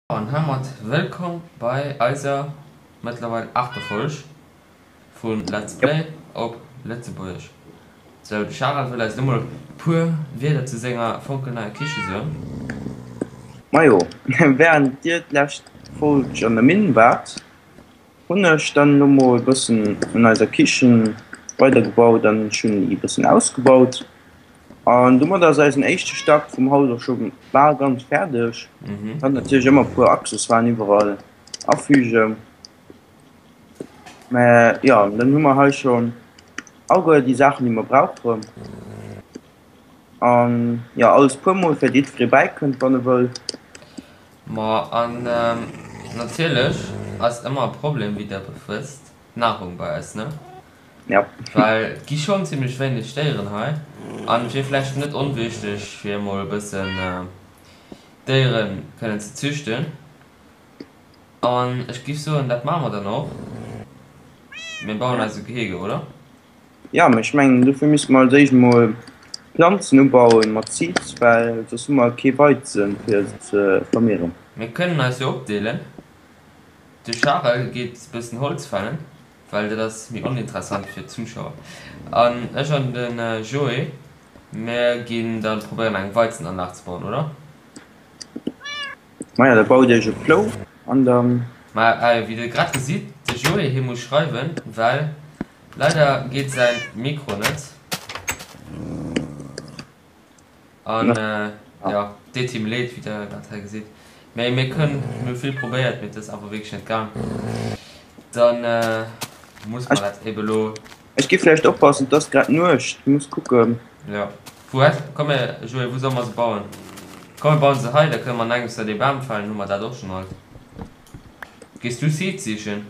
An heimat wëllkomm bei eiser mëttlerweil aachter Folg vu Let's Play op Lëtzebuergesch. Sou, de Charel wëll eis elo mol puer Wierder zu senger fonkelneier Kiche soen. Majo, während dir d'lescht Folg an der Minn waart, hunn ech dann elo mol e bëssen un eiser Kichen weidergebaut an ech hunn déi e bëssen ausgebaut. An domat ass eisen éischte Stack vum Haus och scho bal ganz fäerdeg. Kann natierlech ëmmer e puer Accessoiren iwwerall afügen. Mä jo, dann hu mer hei schonn alleguer déi Saachen, déi mer brauchen. An jo, alles puer Mol, fir datt jiddweree bäikënnt, wann e wëll. Ma an natierlech ass ëmmer e Problem, wéi Der wësst, d'Nahrung bei eis, ne? Ja. Well et gi schonn zimlech wéineg Déieren hei an et wier vläicht net onwichteg fir emol e bëssen Déiere kënnen ze züchten. An ech giff soen, dat maache mer dann och. Mir bauen eis e Gehege, oder? Ja, mee ech mengen dofir misste mer als éischt emol Planzen ubauen mat Seeds, well soss hu mer kee Weizen fir se ze vermehren. Mir kënnen eis jo opdeelen. De Charel geet bëssen Holz fällen. Well dat ass méi oninteressant fir d'Zuschauer. An ech an den Joé, mär ginn dann probéieren eng Weizenanlag ze bauen, oder? Maja, da baut iech e Plou an dann. Mä wéi der grad gesitt, de Joé hie muss schreiwen, well leider geet säin Mikro net. An jo, deet him leed, wéi der dat hei gesitt. Mee mir kënnen, mir hu vill probéiert, mee et ass awer wierklech net gaang. Dann muss mer dat ebe lo. Ech gi vläicht oppassen, et ass grad Nuecht, muss kucken. Jo, wou hätt, komm mir, Joé, wou solle mer se bauen? Komm mir bauen se hei, da kënne mer an engems da dee Bam fällen, hu mer dat och schonn alt. Gees du Seed sichen?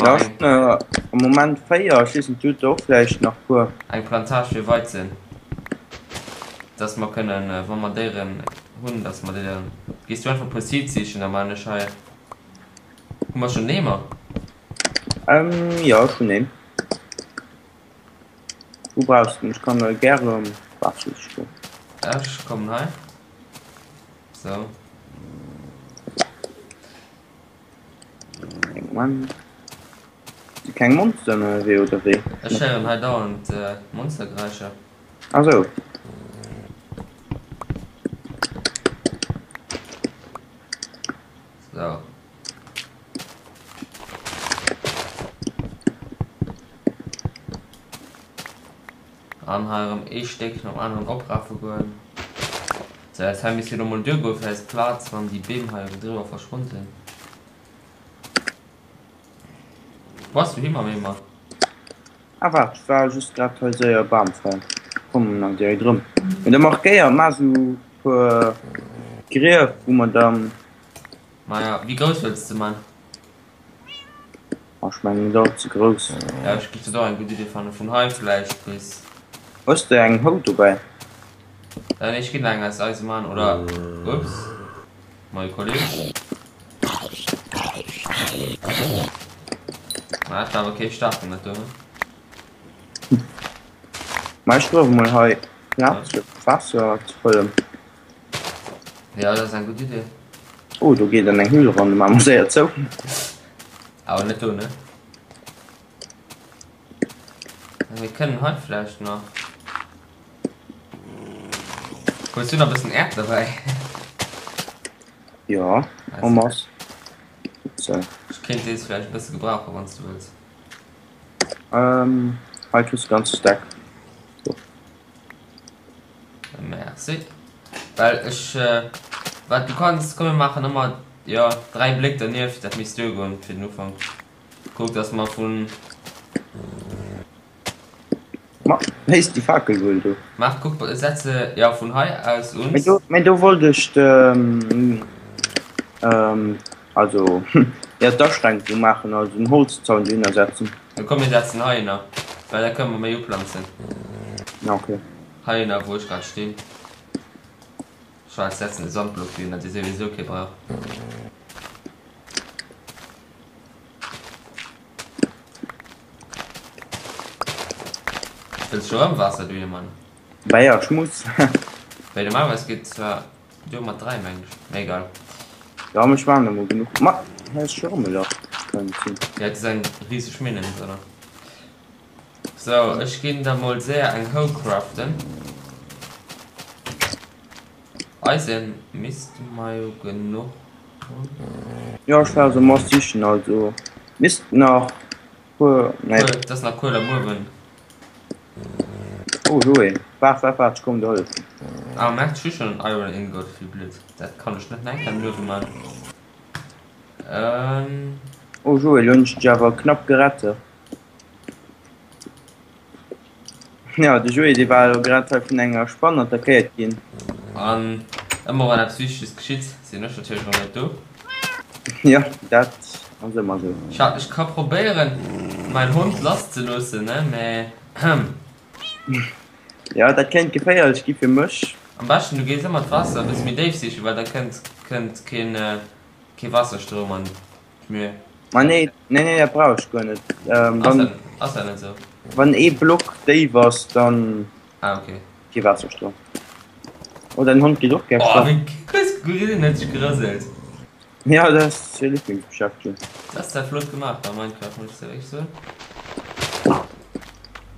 Ja, ech hunn am Moment 4, ech weess net, du hutt der och vläicht nach puer. Eng Plantage fir Weizen, dass mer kënnen, wa mer Déieren hunn, dass mer déi dann. Gees du einfach e puer Seeds sichen, da maan ech hei. Hu mer schonn en Eemer? Jo, ech hunn een. Wou brauchs de en? Ech kann der gäre Waasser siche goen. Ech kommen hei. Sou. Moment. Si keng Monster ënnerwee oder wéi? Ech héieren hei dauernd Monstergeräischer. Ah sou. So. An hei erëm ee Stéck nom aneren oprafe goen. Sou, dat hei misst jo lo mol duergoen fir eis Plaz, wann déi Beem hei driwwer verschwonn sinn. Wou bass du hi mam Eemer? Ah waart, ech war just grad hei séier e Bam fällen. Kommen nach direkt erëm. Mee da markéier, maach sou puer Grief, wou mer dann. Maja, wéi grouss wëlls de man? Ech mengen net all ze grouss. Ja ech géif dat och eng gutt Idee fannen, vun hei vläicht bis. Hues de eng Hou dobäi? Äh nee, ech ginn der eng aus eisem an, oder? Ups, moie Kolleg. Ah, dat war awer kee staarken dat do, he? Ma ech gruewe mol hei Plaz fir Waasser ze fëllen. Ja, dat ass eng gutt Idee. Oh, do geet an eng Höhle ran, maache mer séier zou. Awer net do, ne? Mir kënnen hei vläicht nach. Hues du nach e bëssen Äerd dobäi? Ja, en masse. So. Ech kéint dees vläicht e bësse gebrauchen, wann s du wëlls. Ähm, hei kriss du ganze Stack. So. Merci. Well ech, wat du kanns, komm mir maachen ëmmer, jo, 3 Bléck dernieft, dat misst duergoen fir den Ufank. Kuck, dass mer vun. Ma, léiss déi Fakel wuel do. Maach, kuck, setz se, jo, vun hei aus un. Mee do, mee do wollt ech de, also, jo, d'Aschränkung maachen, also den Holzzaun dohinner setzen. Jo, komm mir setzen heihinner, well da kënne mer méi uplanzen. Ja, okay. Heihinner, wou ech grad stinn. Ech setzen e Sandblock dohinner, dee souwisou kee brauch. Wëlls du erëm Waasser dohinner man? Bah ja, ech muss. Well normalerweis geet zwar duer mat 3 meng ech, mee egal. Jo, mee ech maachen der mol genuch. Ma hei ass scho rëm e Lach. Kann net sinn. Jo, et ass eng riseg Mine drënner. Sou, ech ginn der mol séier eng Hoe craften. Eisen misste mer jo genuch hunn. Jo, ech war se mass sichen, also misst nach puer, nee. Kuel, et ass nach Kuel am Uewen. Oh, do een. Waart, waart, waart, ech kommen der hëllefen. Ah, merkt, ech hu schonn en Iron Ingot, wéi blöd. Dat kann ech net nach eng Kéier am Uewe man. Ähm. Oh Joé, lo hunn ech dech awer knapp gerett. Jo, de Joé, dee war elo grad hei vun enger Spann attackéiert ginn. An ëmmer wann eppes Wichteges geschitt, sinn ech natierlech erëm net do. Jo, dat ass ëmmer esou. Ech ka probéieren, mäin Hond lass ze loossen, ne, mä ehem. Jo, dat kéint geféierlech gi fir mech. Am beschten du gees ëmmer d'Waasser e bësse méi déif sichen, well da kënnt kënnt keen kee Waasserstroum an d'Müll. Ma nee, nee, nee, dat brauch ech guer net. Ähm, wann, ass dat, ass dat net esou? Wann ee Block déif ass, dann ah, okay. kee Waasserstroum. Oh, dein Hond geet och gär oh, wéi gesinn huet sech gerëselt. Ja, dat ass hir Lieblingsbeschäftegung. Dat ass zwar flott gemaach bei Minecraft, muss ech dir wierklech soen.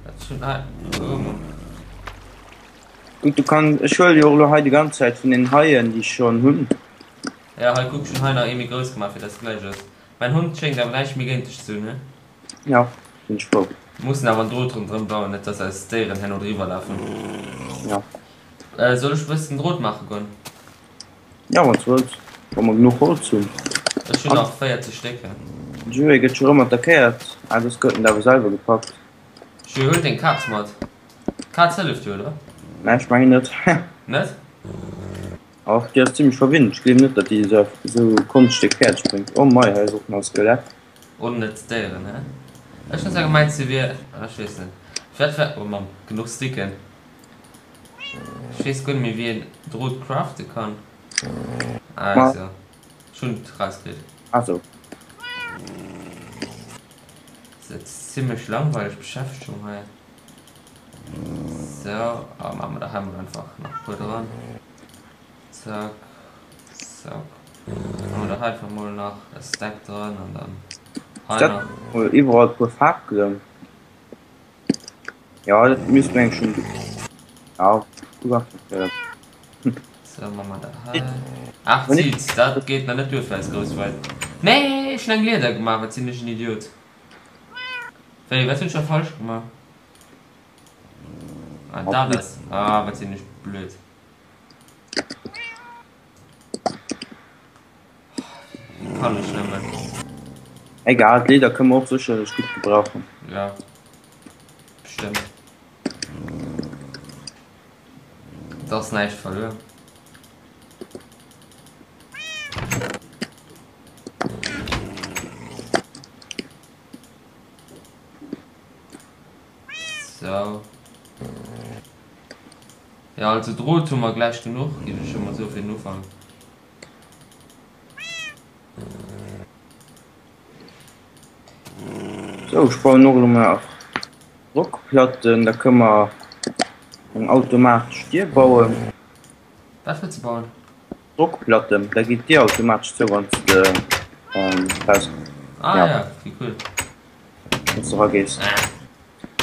Dat ass schon, ah, oh Mann. Gutt, du kann, ech huele jo och elo hei déi ganz Zäit vun den Haien, déi ech schonn hunn. Ja hei kuck, ech hun hei nach ee méi grouss gemaach fir dass et gläich ass. Mäin Hond schéngt awer näischt méi géint dech ze hun, he? Ja, sinn ech frou. Mir mussen awer en Drot rondrëm bauen, net dass eis Déieren herno driwwer lafen. Ja. Soll ech e bëssen Drot maache goen? Ja, wann s du wëlls, wa mer genuch Holz hunn. Ech hunn nach 40 Stéck, he? Den Joé gëtt scho rëm attackéiert. Ah, dës gëtt en awer selwer gepackt. Joé, huel deng Kaz mat. D'Kaz hëlleft jo, oder? Nee, ech mengen net. Net? Och déi ass zimlech verwinnt. Ech gleewen net, datt déi esou e Konschtstéck fäerdeg bréngt. Oh mei, hei ass och nach e Skelett. Onnëtz Déieren, hä? Ech hunn zwar gemengt se wier, ech weess net. Vläit war, oh Mamm, genuch Sticken. Ech weess guer net méi wéi een Drot crafte kann. Also, ech hunn et rauskritt. Ah sou. Ass zimlech langweileg Beschäftegung hei. Sou, a maache mer der hei mol einfach nach e puer dran. Zack, zack. Maache mer der hei einfach mol nach e Stack dran an dann hei Dat nach. mol iwwerall e puer Fakelen. Ja, dat misst meng schon. Ja, guck einfach. Ja. Sou, maache mer dat hei. 8 Seeds, dat geet nach net duer fir eis grouss Weid. Nee, ech hunn eng Lieder gemaach, wat sinn ech en Idiot. Wéi, wat hunn ech da falsch gemaach? Ah, dat ass. Ah, wat sinn ech blöd. Wéi kann ech nëmmen? Egal, d'Leeder kënne mer och sécherlech gutt gebrauchen. Ja, bestëmmt. Et ass näischt verluer. So. Ja, also Drot hu mer gläich genuch, ginn ech schon mol sou fir den Ufank. So, ech bauen och elo mol nach Drockplatten, da kënne mer eng automatesch Dier bauen. Wat wëlls de bauen? Drockplatten, da geet d'Dier automatesch zou wann s de raus, Ah ja, ja, wéi cool. wann s de eragees.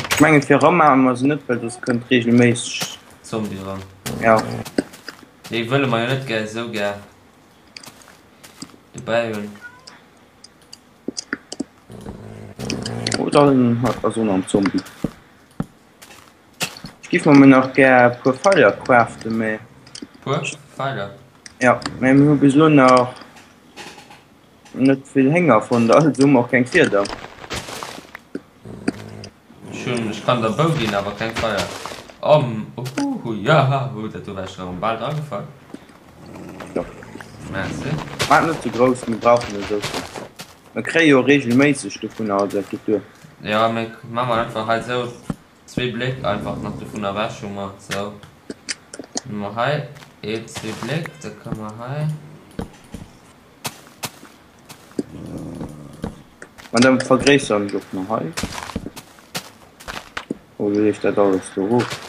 Ech mengen fir eran maache mer se net, well soss kënnt regelméisseg. Zombie eran. Ja. Déi wëlle mer jo net gär esou gär dobäi hunn. Oh, dann ass och nach en Zombie. Ech giff mer mol nach gär e puer Feiler craften, mee. Puer Feiler? Ja, mee mir hu bis elo nach net vill Hénger fonnt, also hu mer och keng Fieder. Ech hunn, ech kann der Bou ginn, awer keng Feier. Oh, uhuhu, jahahu, dat do war ech erëm bal dragefall. Jo. Merci. Maach net ze grouss, mir brauchen net esou vill. Mir kréie jo regelméisseg dovunner, also dat geet duer. Jo, mee maache mer einfach hei esou zwee Bléck einfach nach dovun ewech hu mer esou. Hu mer hei een, zwee Bléck, da kënne mer hei. An da vergréisseren ech och nach hei. Oh, lo leeft dat alles do erof.